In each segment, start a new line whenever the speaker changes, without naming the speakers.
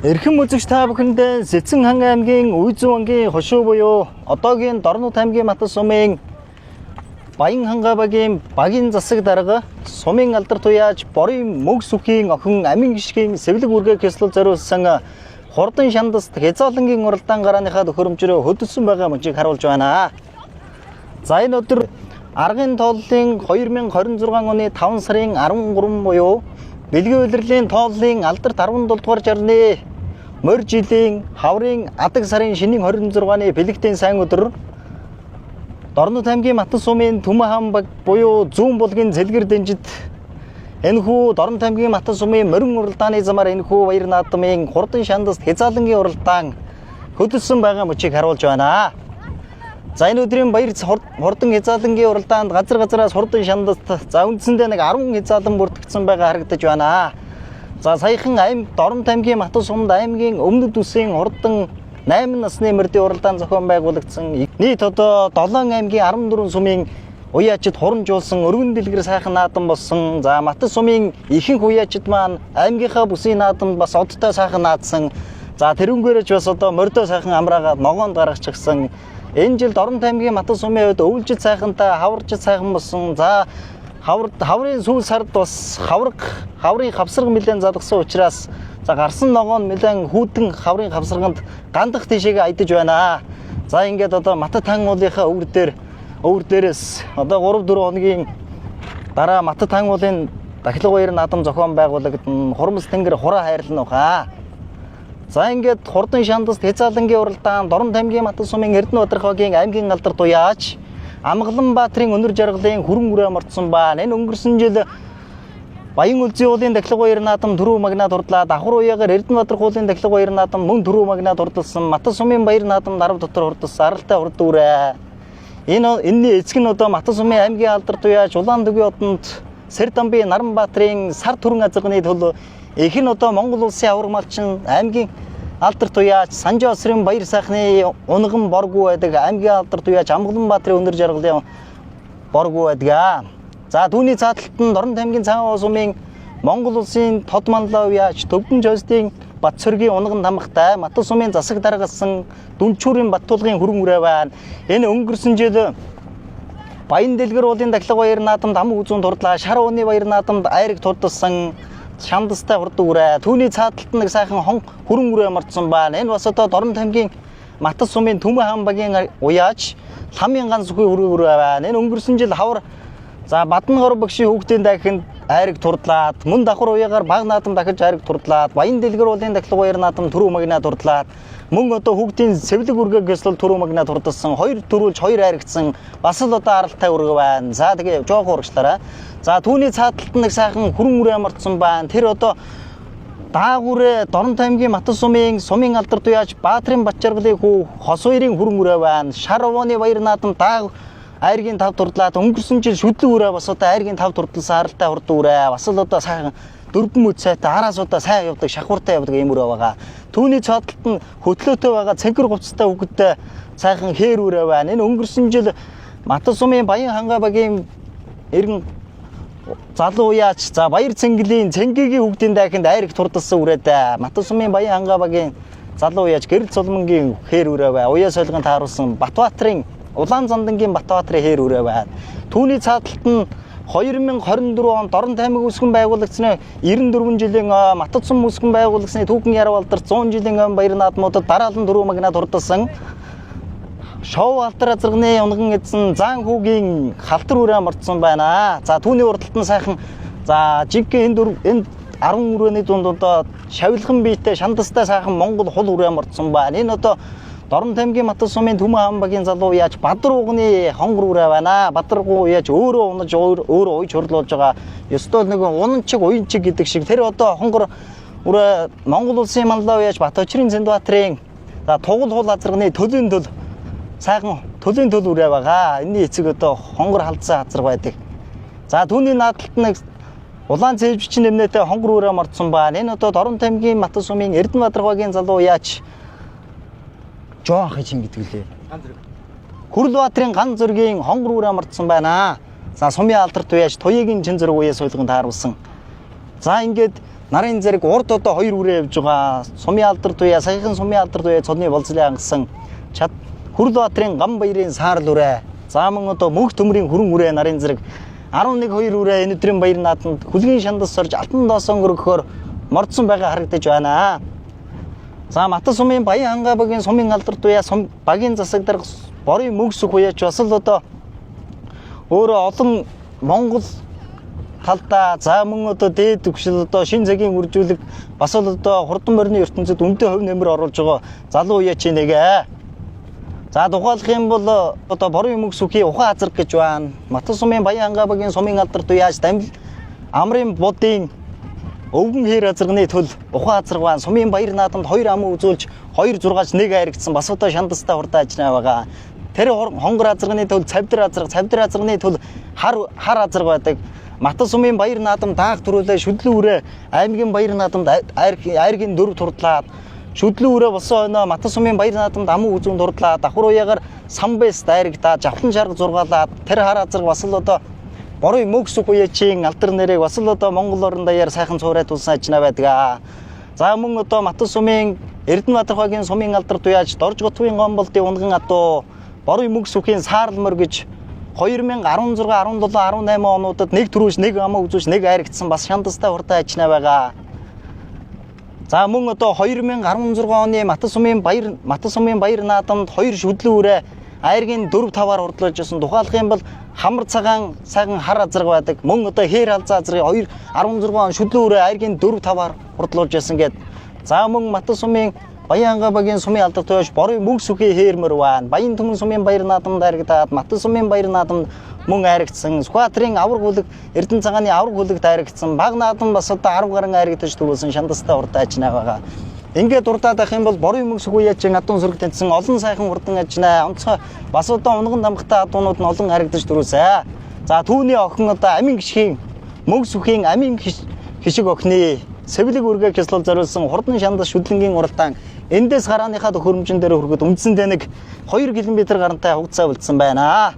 Эрхэм үзэгч та бүхэндээ Сэцэн хан аймгийн Үйзэн ангийн хошуу буюу одоогийн Дорнод аймгийн Матан сумын Баян хангаа багийн багийн засаг дарга сумын алдар туяаж борын мөг сүхийн охин амин гიშгийн сэвлэг үргээ ёслол зориулсан хурдан шандаст хязаалангийн уралдаан гарааныхаа төхөөрөмжөөр хөдөлсөн байгаа мөчийг харуулж байна. За энэ өдөр аргын тооллын 2026 оны 5 сарын 13 буюу Бэлгийн улирлын тооллын алдарт 17 дугаар жарны морь жилийн хаврын адаг сарын шинийн 26-ны бэлэгтийн сайн өдөр Дорнод аймгийн Матан сумын Түмэн хаан баг буюу Зүүн булгийн Цэлгэр дэнжид энэхүү Дорнод аймгийн Матан сумын морин уралдааны замаар энэхүү баяр наадмын хурдан шандаст хязаалангийн уралдаан хөдөлсөн байгаа мөчийг харуулж байна. За энэ өдрийн баяр хурдан хязаалангийн уралдаанд газар газараас хурдан шандаст за үндсэндээ нэг 10 хязаалан бүртгэгдсэн байгаа харагдаж байна. За саяхан аймаг Дорнод аймгийн Матан сумд аймгийн өмнөд үсгийн хурдан 8 насны мөрдийн уралдаан зохион байгуулагдсан. Нийт одоо 7 аймгийн 14 сумын уяачид хурамжуулсан өргөн дэлгэр сайхан наадам болсон. За Матан сумын ихэнх уяачид маань аймгийнхаа бүсийн наадамд бас одтой сайхан наадсан. За тэрнгээрэж бас одоо мордоо сайхан амраагаад ногоонд гаргачихсан. Энэ жил Дорнод аймгийн Матан сумын хувьд өвлжид сайхантай, хаваржид сайхан болсон. За хавар хаврын сүүл сард бас хавраг хаврын хавсарга нэлээд задгсан учраас за гарсан ногоо нь нэлээд хүүтэн хаврын хавсарганд гандах тийшээгээ айдаж байна. За ингээд одоо Матат хан уулынхаа өвөр дээр өвөр дээрээс одоо 3 4 хоногийн дараа Матат хан уулын дахлага баяр наадам зохион байгуулагдана. Хурмас тэнгэр хураа хайрлана ухаа. За ингээд хурдан шандаст хязаалангийн уралдаан Дорнод аймгийн Матан сумын Эрдэнэ Бадархогийн аймгийн алдар туяач Амгалан Баатрын өнөр жаргалын хүрэн үрээ мордсон байна. Энэ өнгөрсөн жил Баян үлзий уулын дахлага баяр наадам түрүү магнаа дурдлаа. Давхар уяагаар Эрдэнэ Бадархуулын дахлага баяр наадам мөн түрүү магнаа дурдалсан. Матан сумын баяр наадам нарав дотор хурдалсан. Аралтай хурд үрээ. Энэ энэний эцэг нь одоо Матан сумын аймгийн алдар туяач Улаан төгийн одонд Сэрдамбын Наранбаатрын сар түрэн азарганы төл их нь одоо Монгол улсын аварга малчин аймгийн алдар туяач Санжаа осрын баяр сайхны унган боргуу байдаг аймгийн алдар туяач Амгалан Баатрын өндөр жаргалын боргуу байдаг. За түүний цааталт нь Дорнод аймгийн Цагаан сумын Монгол улсын тод манлай уяач Төвдөн жостын Бат цоргийн унган тамгатай Матан сумын засаг даргасан Дүнчүүрийн Баттулгын хүрэн үрээ байна. Энэ өнгөрсөн жил Баян дэлгэр уулын дахлага баяр наадамд ам үзүүн турдлаа. Шар ууны баяр наадамд айраг турдалсан шандастай хурд үрээ. Түүний цааталт нэг сайхан хон хүрэн үрээ мордсон байна. Энэ бас одоо Дорнод аймгийн Матан сумын Түмэн хаан багийн уяач Ламын ганц сүхий хүрэн үрээ байна. Энэ өнгөрсөн жил хавар за Бадан гор багшийн хүүхдийн дахинд айраг турдлаад мөн давхар уяагаар баг наадам дахиж айраг турдлаад Баян дэлгэр уулын дахлага баяр наадам түрүү магнаа турдлаад мөн одоо хүүхдийн сэвлэг үргээ гэслэл түрүү магнаа турдалсан хоёр төрүүлж хоёр айрагдсан бас л одоо аралтай үргэ байна. За тэгээ жоох урагшлаарай. За түүний цааталт нэг сайхан хүрэн үрээ мордсон байна. Тэр одоо даагүрээ Дорнод аймгийн Матан сумын сумын алдар туяач Баатрын Батжаргалын хүү хос хоёрын хүрэн үрээ байна. Шар овооны баяр наадам дааг айргийн тав турдлаад өнгөрсөн жил шүдлэг үрээ бас одоо айргийн тав турдлсан аралтай хурд үрээ бас л одоо сайхан дөрвөн мөч сайтай араас одоо сайн явдаг шахууртай явдаг ийм үрээ байгаа. Түүний цааталт нь хөтлөөтэй байгаа цэнхэр хувцастай хүүхэдтэй сайхан хээр үрээ байна. Энэ өнгөрсөн жил Матан сумын Баян хангаа багийн эргэн залуу уяач за баяр цэнгэлийн цэнгэгийн хүүхдийн дайханд айраг турдалсан үрээдэ. Матан сумын Баян хангаа багийн залуу уяач гэрэл цулмангийн хээр үрээ бай. Уяа солигон тааруулсан Батбаатрын Улаан зандангийн Батбаатрын хээр үрээ байна. Түүний цааталт нь 2024 он Дорнод аймаг үүсгэн байгуулагдсны 94 жилийн Матан сум үүсгэн байгуулагдсны түүхэн яруу алдар 100 жилийн өмнө баяр наадмуудад дараалан дөрөв магнаа турдалсан шоу алтар азарганы унган эзэн заан хүүгийн халтар үрээ мордсон байна. За түүний урдталт нь сайхан за жинхэнэ энэ дөрв энэ 10 үрээний дунд одоо шавилхан биетэй шандастай сайхан Монгол хул үрээ мордсон байна. Энэ одоо Дорнод аймгийн Матан сумын Түмэн хаан багийн залуу яаж Бадар уугны хонгор үрээ байна. Бадар уу яаж өөрөө унаж өөрөө уйж хурлуулж байгаа. Ёстой нэг унанчиг уянчиг гэдэг шиг тэр одоо хонгор үрээ Монгол улсын манлай яаж Баточрын Зэндбатрын за тугал хул азарганы төлийн төл сайхан төлийн төл үрээ байгаа. Энэний эцэг одоо хонгор халдсан азарга байдаг. За түүний наадталт нэг улаан цэвжчин нэмнээтэй хонгор үрээ мордсон байна. Энэ одоо Дорнод аймгийн Матан сумын Эрдэнэ Бадархогийн залуу яаж Жоох чин гэдэг лээ. Хүрлбаатрын ган зөргийн хонгор үрээ мордсон байна. За сумын алдар туяаж туяагийн чин зөрг уяа суулган тааруулсан. За ингээд Нарын зэрэг урд одоо 2 үрээ явж байгаа. Сумын алдар туяа, саяхан сумын алдар туяа цодны болцлын хангасан чад Хүрлбаатарын гам баярын саарл үрээ. За мөн одоо мөнх төмрийн хүрэн үрээ нарын зэрэг 11 2 үрээ энэ өдрийн баяр наадамд хүлгийн шандас сорж алтан доосон өргөхөөр мордсон байгаа харагдаж байна. За Мата сумын Баян хангаа багийн сумын алдар туяа сум багийн засаг дарга Борын мөнх сүх уяач бас л одоо өөрөө олон Монгол талдаа за мөн одоо дээд түвшил одоо шин цагийн үржүүлэг бас л одоо хурдан морины ертөнцид үнэтэй хувь нэмэр оруулж байгаа залуу уяачийн нэг. За тухайлах юм бол одоо Борын мөнх сүхийн ухаан азраг гэж байна. Мата сумын Баян хангаа багийн сумын алдар туяач дамил амрын будын өвгөн хээр азарганы төл ухаан азраг байна. Сумын баяр наадамд 2 ам үзүүлж 2 6-ч 1 айрагдсан бас одоо шандастай хурдан ажнаа байгаа. Тэр хонгор азарганы төл цавдар азарга, цавдар азарганы төл хар хар азарга байдаг. Мата сумын баяр наадам даах төрүүлээ шүдлэн үрээ аймгийн баяр наадамд айргийн 4 турдлаад шүдлэн үрээ болсон хойноо Мата сумын баяр наадамд аман үзүүн турдлаа. Давхар уяагаар самбэс дайрагдаад жавхлан шарга зургаалаад тэр хар азарга бас л одоо Борын мөнх сүх уяачийн алдар нэрийг бас л одоо Монгол орон даяар сайхан цуурай тулсан ажнаа байдаг. За мөн одоо Мата сумын Эрдэнэбаатар сумын алдар туяач Дорж Готвын гомболдын унган адуу Борын мөнх сүхийн саарл мөр гэж 2016, 17, 18 онуудад нэг төрүүш, нэг амаа үзүүш, нэг айрагдсан бас шандастай хурдан ажнаа байгаа. За мөн одоо 2016 оны Мата сумын баяр наадамд 2 шүдлэн үрээ айргийн 4 5-аар хурдлуулж байсан. Тухайлах юм бол хамар цагаан сайхан хар азарга байдаг. Мөн одоо хээр халзаа азаргын 2 16 он шүдлэн үрээ айргийн 4 5-аар хурдлуулж байсан гэд. За мөн Мата сумын Баян хангаа багийн сумын алдар туяаш Борын мөнх сүхийн хээр мөр байна. Баян түмэн сумын баяр наадамд айрагдаад Мата сумын баяр наадамд мөн айрагдсан. Сүхбаатарын авраг бүлэг Эрдэнэ цагааны авраг бүлэгт айрагдсан. Баг наадам бас одоо 10 гарan айрагдаж төрүүлсэн шандастай хурдан ажнаа байгаа. Ингээд дурдаад байх юм бол Борын мөнх сүх уяачин адуун сөрөг тэнцсэн олон сайхан хурдан ажнаа. Онцгой бас одоо унган дамгатай адуунууд нь олон харагдаж төрүүлсэн. За түүний охин одоо амин гიშгийн мөнх сүхийн амин хишиг охины сэвлэг үргээ кислол зориулсан хурдан шандас шүдлэнгийн уралдаан эндээс гарааныхаа төхөөрөмжөн дээр хүрэхэд үндсэндээ нэг 2 км гарантай хугацаа үлдсэн байна.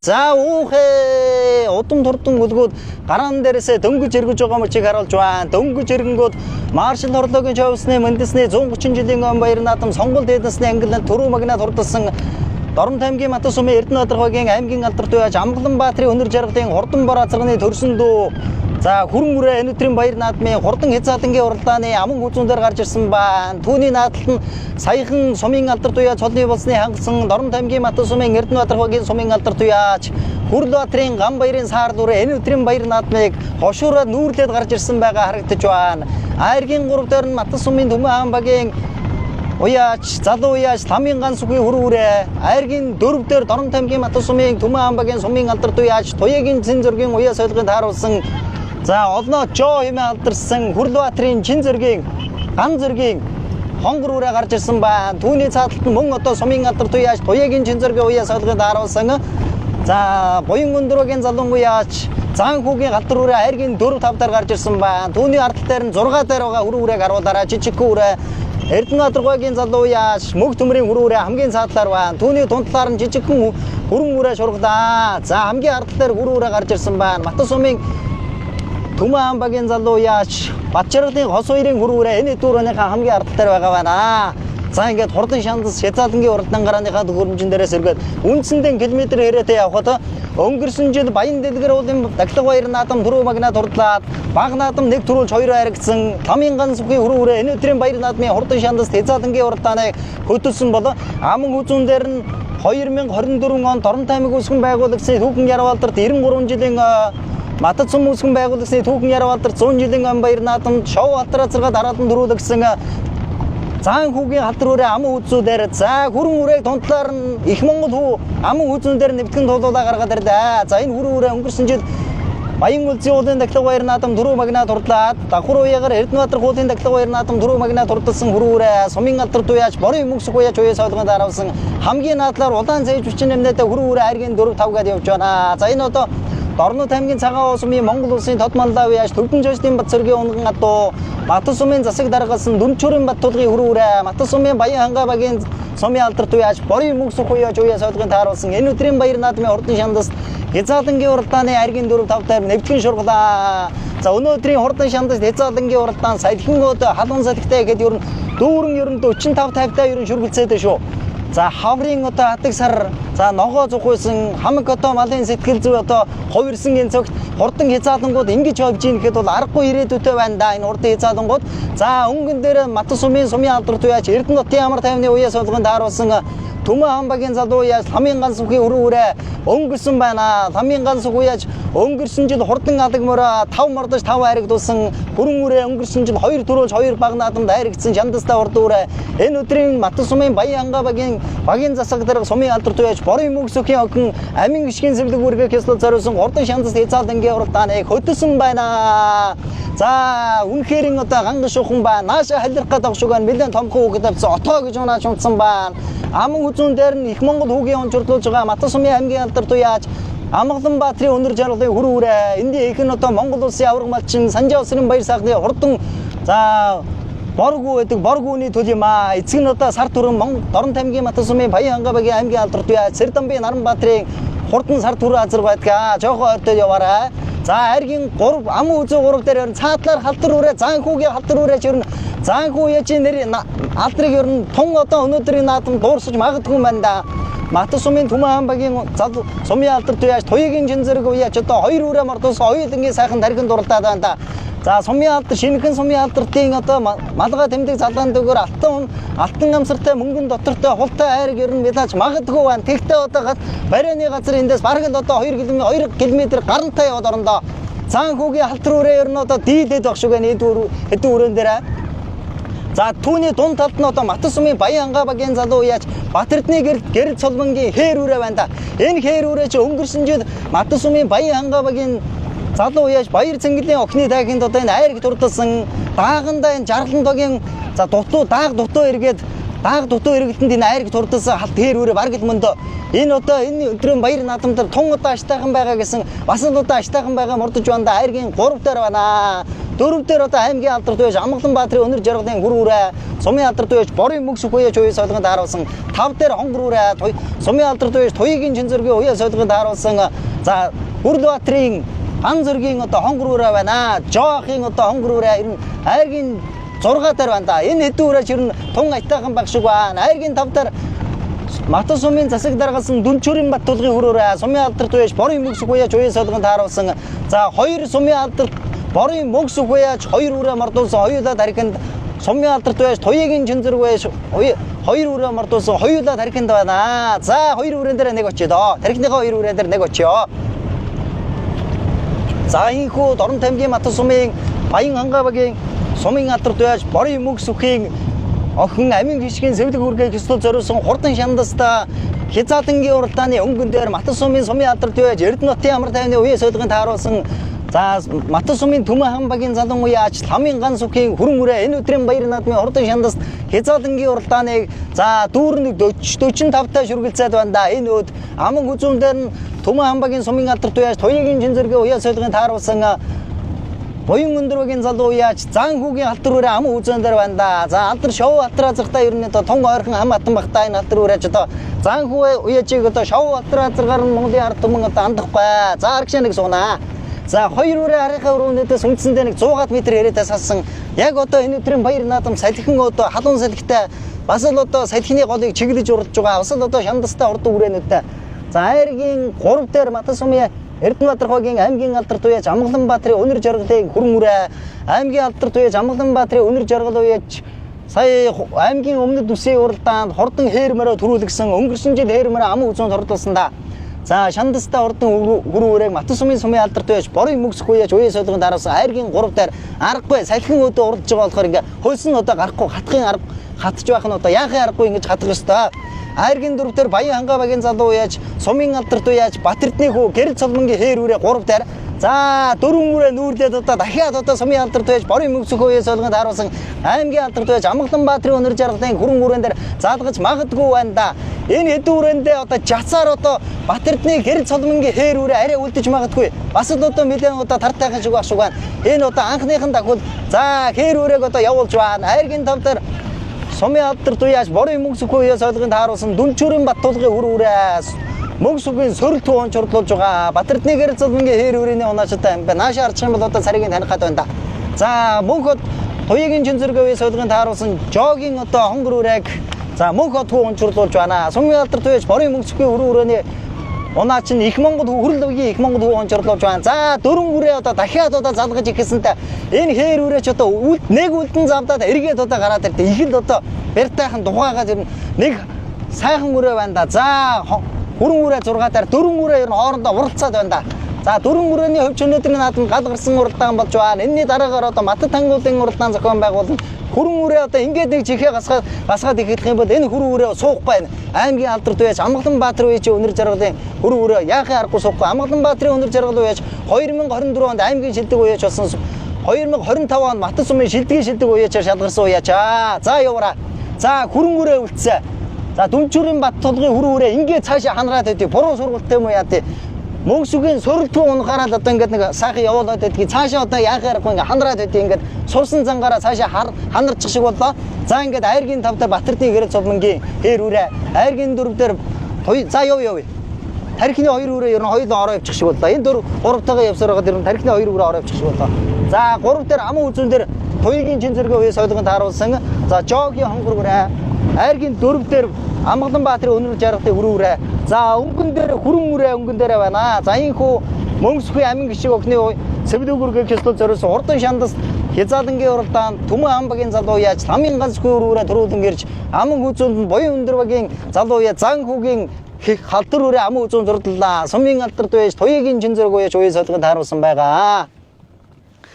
За уухэ удам турдан өлгөөд гараан дээрээсээ дөнгөж эргэж байгаа мөчийг харуулж байна. Дөнгөж эргэнгүүд маршал хорлогийн човсны мэндэсний 130 жилийн он баяр наадам сонгол дээдсний ангилланд түрүү магнаад хурдалсан Дорнот аймгийн Мата сумын Эрдэнэбаатар аймгийн алдар туяаж Амгаланбаатарын өнөр жаргалын хурдан бор азарганы төрсөн дүү. За хүрэн үрээ энэ өдрийн баяр наадмын хурдан хязгаарлангийн уралдааны аман хүзүүн дээр гарч ирсэн байна. Түүний наадалт нь саяхан сумын алдар туяа цолны болсны хангасан Дорнот аймгийн Мата сумын Эрдэнэбаатар сумын алдар туяач Хүрлбаатарын гам баярын саарл үрээ энэ өдрийн баяр наадмыг хошуураа нүүрлээд гарч ирсэн байгаа харагдаж байна. Айргийн 3 дээр нь Мата сумын Түмэн хаан багийн уяач, залуу уяач, ламын ган сүгийн хүрэн үрээ, айргийн 4 дээр Дорнот аймгийн Мата сумын Түмэн хаан багийн сумын алдар туяач Туяагийн зэн зөргийн уяа соёлгын тааруулсан за олноо жоо хэмээн алдарсан Хүрлбаатарын чин зөргийн ган зөргийн хонгор үрээ гарч ирсэн байна. Түүний цааталт нь мөн одоо сумын алдар туяач Туяагийн чин зөргийн уяа соёлгын тааруулсан за буян өндөрөгийн залуу уяач Зан хүүгийн галдар үрээ айргийн 4 5 дээр гарч ирсэн байна. Түүний ардтал дээр нь 6 дээр байгаа хүрэн үрээг харуулаарай. Жижигхэн үрээ Эрдэнэбаатар залуу яаш мөг төмрийн хүрэн үрээ хамгийн цаатлаар байна. Түүний тунтлаар нь жижигхэн хүрэн үрээ шургалаа. За хамгийн ардтал дээр хүрэн үрээ гарч ирсэн байна. Мата сумын Түмэн хаан багийн залуу яаш Батчаргалын хос хоёрын хүрэн үрээ энэ дүүрэнийхээ хамгийн ардтал дээр байгаа байна. За ингээд хурдан шандас хязгаарлангийн уралдаан гарааныхаа төхөөрөмжөн дээрээс эргээд үндсэндээ километр хэрээтэй явхад өнгөрсөн жил Баян дэлгэр уулын дахлага баяр наадам түрүү магнаа турдлаад баг наадам нэг төрүүлж хоёр айрагдсан ламын ган сүхийн хүрэн үрээ энэ өдрийн баяр наадмын хурдан шандас хязгаарлангийн уралдааныг хөтөлсөн бол аман хүзүүн дээр нь 2024 он Дорнот аймаг үүсгэн байгуулагдсан Түүхэн Ярвалдарт 93 жилийн Матад сум үүсгэн байгуулагдсны Түүхэн Ярвалдарт 100 жилийн он баяр наадамд шоу алтраа зэрэг дараалан төрүүлэгдсэн Заан хүүгийн халдар үрээ аман хүзүүдээр за хүрэн үрээг тунтлаар нь их Монгол хүү аман хүзүүн дээр нэвтгэн тулуулаа гаргаад ирлээ. За энэ хүрэн үрээ өнгөрсөн жил Баян үлзий уулын дахлага баяр наадам түрүү магнаа турдлаад давхар уяагаар Эрдэнэбаатар хуулын дахлага баяр наадам түрүү магнаа турдалсан хүрэн үрээ сумын алдар туяач борын мөнх сүх уяач уяа сойлгонд харуулсан хамгийн наадлаар улаан цээж 48 найтай хүрэн үрээ айргийн 4 5 гээд явж байна. За энэ одоо Дорнот аймгийн цагаан сумын Монгол улсын тод манлай уяач Төвдөн жождын бат цэргийн унган адуу Батар сумын засаг даргалсан Дүнчүрийн бат тулгын хүрэн үрээ Батар сумын Баян хангаа багийн сумын алдар туяач борын мөнх сүх уяач уяа сойлгонд тааруулсан энэ өдрийн баяр наадмын хурдан шандас хязгаарлангийн уралдааны айргийн 4 5 дээр нэвтгэн шургалаа. За өнөөдрийн хурдан шандас хязаалангийн уралдаан салхин одоо халуун салхитай гэхэд ер нь дүүрэн ер нь 45 50 та ер нь шүргэлцээд шүү. За хаврын одоо адаг сар за ногоо зухуйсан хамаг одоо малын сэтгэл зүй одоо хувирсан энэ цагт хурдан хязаалангууд ингэж явж ийн гэхэд бол аргагүй ирээдүйтэй байна да энэ хурдан хязаалангууд. За өнгөн дээр Матан сумын алдар туяач Эрдэнэ хотын амар тайвны уяа суулганд тааруулсан Түмэн хаан багийн залуу яаж ламын ганц үхийн өрөө үрээ өнгөрсөн байна. Ламын ганц үхүү яаж өнгөрсөн жил хурдан алаг мороо 5 мордож 5 хайрагдуулсан бүрэн үрээ өнгөрсөн жил 2 төрөөлж 2 баг наадамд хайрагдсан Шандастай хурдан үрээ. Энэ өдрийн Матан сумын Баян ханга багийн засаг дарга сумын алдар туяач Борын мөнх сүхийн охин амин гიშгийн сэвлэг үргээ ёслол зориулсан хурдан шандас хязаалангийн уралдааныг хөдөлсөн байна. За үнэхээр одоо ганган шухан байна. Нааша халирх гэдэг шиг байна. Нэлээд томхон хүүхэд авсан. Отоо гэж унааж унтсан байна. Аман хүзүүн дээр нь их Монгол хүүгийн онцорлуулж байгаа Матан сумын аймгийн алдар туяач Амгалан Баатрын өнөр жаргалын хүрэн үрээ. Эндийн их нь одоо Монгол улсын авраг малчин Санжаа улсын баяр сайхны хурдан за боргүү байдаг боргүүний төл юм аа. Эцэг нь одоо сар түрэн Дорнот аймгийн Матан сумын Баян ханга багийн аймгийн алдар туяач Сэрдамбын Наранбаатрын хурдан сар түрэн азар байдаг. Жохоо ойртой яваарай. За айргийн 3 аман үзүү 3 дээр ер нь цаатлаар халтар үрээ заанхүүгийн халтар үрээ ер нь заанхүү яжийн нэр алдрыг ер нь тун одоо өнөөдрийн наадам дуурсаж магадгүй юм байна да. Матан сумын Түмэн хаан багийн зал сумын алдар туяаж туягийн чин зэрэг уяач одоо хоёр үрээ мордуулсан хоёулангийн сайхан тархин дуралдаад байна да. За сумын алдар шинэхэн сумын алдартын одоо малгай тэмдэг залгаан дөгөр алтан гамсартай мөнгөн дотортой хултай айраг ер нь мэлаж магадгүй байна. Тэгтээ одоо барионы газар эндээс бараг л одоо 2 км 2 км гарантай яваад орондоо. Заанхүүгийн халтар үрээ ер нь одоо дийлээд баг шиг байна хэдэн өрөөн дээр. За түүний дунд талд нь одоо Матан сумын Баян ханга багийн залуу яаж Батэрдний гэрэл цолмонгийн хээр үрээ байна да. Энэ хээр үрээ чи өнгөрсөн жил Матан сумын Баян ханга багийн залуу яаж Баяр цэнгэлийн охины тайхинд одоо энэ айраг дурдсан даагандаа энэ жаргалан догийн за дутуу дааг дутуу эргээд дааг дутуу эргэлтэнд энэ айраг дурдсан халт хээр үрээ бараг л мөндөө энэ одоо энэ өдрийн баяр наадам дээр тун удаа аштайхан байгаа гэсэн бас л удаа аштайхан байгаа мордож байна да. Айргийн 3 дээр байна. 4 дээр одоо аймгийн алдар туяаж Амгалан Баатрын өнөр жаргалын хүр үрээ сумын алдар туяаж Борын мөнх сүх уяаж уяа сойлгонд тааруулсан 5 дээр хонгор үрээ сумын алдар туяаж Туягийн чин зөргийн уяа сойлгонд тааруулсан за Хүрл Баатрын ган зөргийн одоо хонгор үрээ байна. Жоохын одоо хонгор үрээ ер нь айргийн 6 дээр байна да. Энэ хэдэн үрээч ер нь тун аятайхан баг шиг байна. Айргийн 5 дээр Матан сумын засаг даргалсан Дүнчүрийн бат тулгын хүрөөрэ сумын алдар туяаж Борын мөнх сүх уяаж уяа сойлгонд тааруулсан за 2 сумын алдар Борын мөнх сүх уяаж 2 үрээ мордуулсан хоёулаа тархинд сумын алдар туяаж Туягийн чин зэрэг уяаж 2 үрээ мордуулсан хоёулаа тархинд байна. За 2 үрээн дээр нэг очие доо. Тархиныхаа 2 үрээн дээр нэг очиё. За инхүү Дорнот аймгийн Матан сумын Баян ханга багийн сумын алдар туяаж Борын мөнх сүхийн охин амин хишгийн сэвлэг үргээ ёслол зориулсан хурдан шандаста хязаалангийн уралдааны өнгөн дээр Матан сумын сумын алдар туяаж Эрдэнэ хотын амар тайвны уяа сойлгон тааруулсан за Матан сумын Түмэн хаан багийн залан уяач ламын ган сүхийн хүрэн үрээ энэ өдрийн баяр наадмын хурдан шандаст хязаалангийн уралдааныг за дүүрэн 40 45 та шүргэлцээд байна да. Энэ өд аман хүзүүн дээр нь Түмэн хаан багийн сумын алдар туяаж Туягийн чин зэргийн уяа сойлгон тааруулсан Буян өндөрвөгийн залуу уяач зан хүүгийн алтар үрээ ам үзэн дээр байна да. За алдар шоу алтар азархтаа ер нь одоо тун ойрхон ам атан бахтаа энэ алтар үрээч одоо зан хүү уяачийг одоо шоу алтар азаргаар нь Монголын ард түмэн одоо андахгүй. За аргшаа нэг сунаа. За хоёр үрээ арийнхаа өрөөнөөс үндсэндээ нэг 100 м яриадаа салсан. Яг одоо энэ өдрийн баяр наадам салхин одоо халуун салхитай бас л одоо салхины голыг чиглэж уралж байгаа. Бас л одоо шандастай урд үрээнүүдтэй. За айргийн 3 дээр Матан сумын Эрдэнэбаатар хогийн аймгийн алдар туяаж Амгалан Баатрын өнөр жаргалын хүрэн үрээ аймгийн алдар туяаж Амгалан Баатрын өнөр жаргал уяаж сая аймгийн өмнөд үсгийн уралдаанд хурдан хээр морой төрүүлгсэн өнгөрсөн жил хээр морой аман үзүүнд хордлуулсан да. За шандастай хурдан хүрэн үрээг Матан сумын сумын алдар туяаж Борын мөнх сүх уяаж уяа сойлгон дараасан айргийн 3 дээр аргагүй салхин өдөө уралж байгаа болохоор ингээ хөлсөн одоо гарахгүй хатхын арга хатж байх нь одоо яахын аргагүй ингэж хатах ёстой. Айргийн 4 дээр Баян ханга багийн залуу уяаж сумын алдар туяаж Батэрдний хүү гэрэл цолмонгийн хээр үрээ 3 дээр за 4 үрээ нүүрлээд одоо дахиад одоо сумын алдар туяаж Борын мөнх сүх уяа сойлгонд харуулсан аймгийн алдар туяаж Амгалан Баатрын өнөр жаргалын хүрэн үрээн дээр заалгаж магадгүй байна да. Энэ хэдэн үрээндээ одоо жацаар одоо Батэрдний гэрэл цолмонгийн хээр үрээ арай үлдэж магадгүй. Бас л одоо нэлээд одоо тартайхан шиг байх шиг байна. Энэ одоо анхныхан дахвал за хээр үрээг одоо явуулж байна. Айргийн 5 дээр сумын алдар туяаж Борын мөнх сүх уяа сойлгонд тааруулсан Дүнчүрийн бат тулгын хүр үрээ Мөнх сүхийн сөрөл төв онцорлуулж байгаа. Батэрдний гэрэл зулмангийн хээр хүрээний унаачтай юм байна. Наашаа арчих юм бол одоо царийг нь таних гээд байна да. За мөнх хот туягийн чинзэрговийн суулгын тааруулсан жогийн одоо хонгор үрээг за мөнх хот хүү онцорлуулж байна. Сумын алдар туяж борын мөнх сүхийн өрөө хүрээний унаач нь их Монгол хүрэл үеийн их Монгол хүү онцорлуулж байна. За дөрвөн үрээ одоо дахиад одоо залгаж ихэсэнтэй энэ хээр үрээч одоо үлд нэг үлдэн завдаад эргээд одоо гараад ирдэ. Их л одоо бэртайхан тухайгаа тэр нэг сайхан үрээ байна да. За хүрэн үрээ 6 дээр дөрвөн үрээ ер нь хоорондоо уралцаад байна да. За дөрвөн үрээний хувьч өнөөдрийн наадам гал гарсан уралдаан болж байна. Энэний дараагаар одоо Матад тангуулын уралдаан зохион байгуулна. Хүрэн үрээ одоо ингээд нэг чихээ гасгаад гасгаад эхлэх юм бол энэ хүрэн үрээ суухгүй байна. Аймгийн алдар туяач Амгалан Баатар үеч өнөр жаргалын хүрэн үрээ яахын аргагүй суухгүй. Амгалан Баатрын өнөр жаргал үеч 2024 онд аймгийн шилдэг үеч болсон. 2025 онд Матад сумын шилдгийн шилдэг үеичээр шалгарсан үеч. Аа за яваараа. За хүрэн үрээ үлдсэн. За Дүнчүрийн Бат тулгын хүрэн үрээ ингээд цаашаа ханараад байдгийг буруу сургалт юм уу яа тий. Мөнх сүгийн сөрөлтгүй унахаараа л одоо ингээд нэг сайхан явуулаад байдгийг цаашаа одоо яахын аргагүй ингээд ханараад байдгийг ингээд сурсан зангаараа цаашаа ханарчих шиг боллоо. За ингээд айргийн 5 дээр Батэрдийн гэрэл цулмангийн хээр үрээ айргийн 4 дээр туй за яв яв. Тархины 2 үрээ ер нь хоёулаа ороо явчих шиг боллоо. Энэ 4 3 тайгаа явсаар байгаад ер нь тархины 2 үрээ ороо явчих шиг боллоо. За 3 дээр аман үзүүн дээр туйгийн чин зэрэг үе сойлгон тааруулсан. За жогийн хонгор үрээ айргийн 4 дээр Амгалан Баатрын өнөр жаргалын хүрэн үрээ. За өнгөн дээр хүрэн үрээ өнгөн дээр байна. За энэ хүү Мөнх сүхийн амин гişиг охины сэвлүүгүргээ кислол зориулсан хурдан шандас хязаалангийн уралдаан Түмэн амбагийн залуу яаж ламын ганц хүү үрээ төрүүлэн гэрж аман хүзүүнд нь буян өндөр багийн залуу яа зан хүүгийн хих халтар үрээ аман хүзүүн зурдлаа. Сумын алдар дуяж туйгийн чин зэрэг уяж уяа солгон тааруулсан байгаа.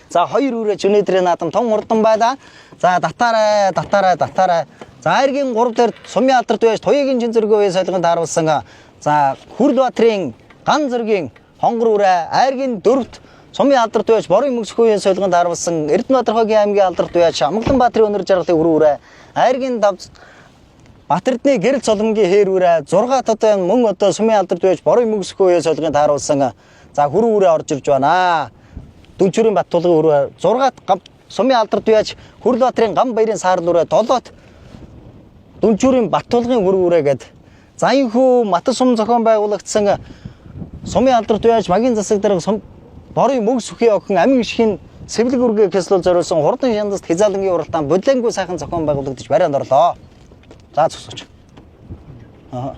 За хоёр үрээ өнөөдрийн наадам том хурдан байлаа. За татаарай татаарай татаарай. За айргийн 3 дээр сумын алдар дуяж туйгийн чин зэрэг уяа солгон тааруулсан. За Хүрл Баатрын ган зэргийн хонгор үрээ айргийн 4-т сумын алдар дуяж борын мөксгүйн солгонд харуулсан Эрдэнэ Баатархойгийн аймгийн алдар дуяж Амгалан Баатрын өнөр жаргалын хүрэн үрээ айргийн 5 Батэрдний гэрэл цолмонгийн хээр үрээ 6 одоо мөн одоо сумын алдар дуяж борын мөксгүйн солгонд харуулсан. За хүрэн үрээ орж ирж байна. Дүнчүрийн Бат тулгын үрээ 6 сумын алдар дуяж Хүрл Баатрын гам баярын саарл үрээ 7-т Дүнчүрийн Бат тулгын хүрэн үрээ гэд. За энэ хүү Матад сум зохион байгуулагдсан сумын алдар туяаж магийн засаг дарга сум борын мөг сүхийн охин амин ишхийн сэвлэг үргээ кислол зориулсан хурдан шандаст хязаалангийн уралдаан бодлонгуй сайхан зохион байгуулагдаж барианд орлоо. За зогсооч. Аа.